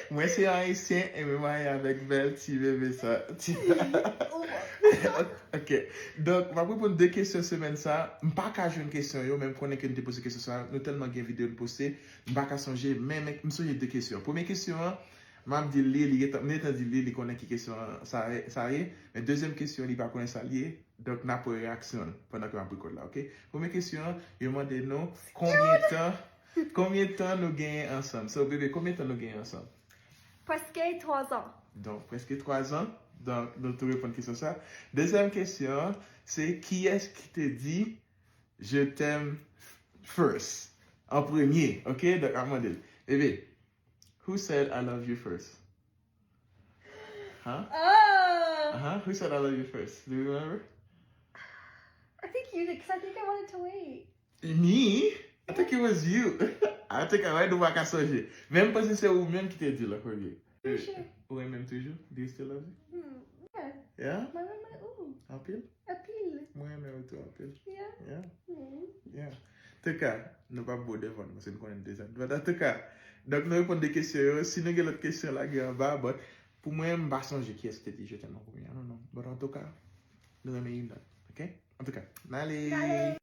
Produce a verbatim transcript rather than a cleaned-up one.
Mwen se yon Ayisyen e mwen marye avèk bèl ti bebe sa. Ti... Ok. Donk, m ap reponn de kesyon semèn sa. M pa ka jwenn kesyon yo, men m konnen ke n te poze kesyon sa. Nou tèlman gen videyo n poste, m pa ka sonje, men, men m sonje de kesyon. Premye kesyon an, m ap di li, li gentan, m gentan di li, li konnen ki kesyon sa, sa ye. Men dezyèm kesyon, li pa konnen sa l ye. Donk, n ap wè reyaksyon l pandan ke m ap rekòd la, ok? Premye kesyon an, yo mande nou konbyen tan, konbyen tan nou genyen ansanm. So, bebe, konbyen tan nou genyen ansanm? Prèske twa zan. Donk, prèske twa zan. Donk, nou tou reponn kesyon sa. Dezyèm kesyon an, se kiyès ki te di "Je t'aime" first? An premye, ok? Donk, ap mande l. Bebe, who said "I love you" first? Huh? Oh! Uh-huh. Who said "I love you" first? Do you remember? I think you did, because I think I wanted to wait. Me? I think it was you. I think I, nou pa ka sonje. Men m panse se ou menm ki te di l an premye. Sure. Ou renmen m toujou? Do you still love me? Hmm, yeah. Yeah? Mwen renmen ou. Anpil? Anpil. Mwen renmen ou tou anpil. Yeah. Yeah. Hmm. Yeah. Antouka, nou pa bo devan nou, se nou konnen deja. But antouka, donk nou reponn de kesyon yo. Si nou gen lòt kesyon, lage anba, but pou mwen, m pa sonje kiyès ki te di "Je t'aime" an premye. I don't know. But antouka, nou renmen youn lòt. Ok? Antouka, n ale. N ale.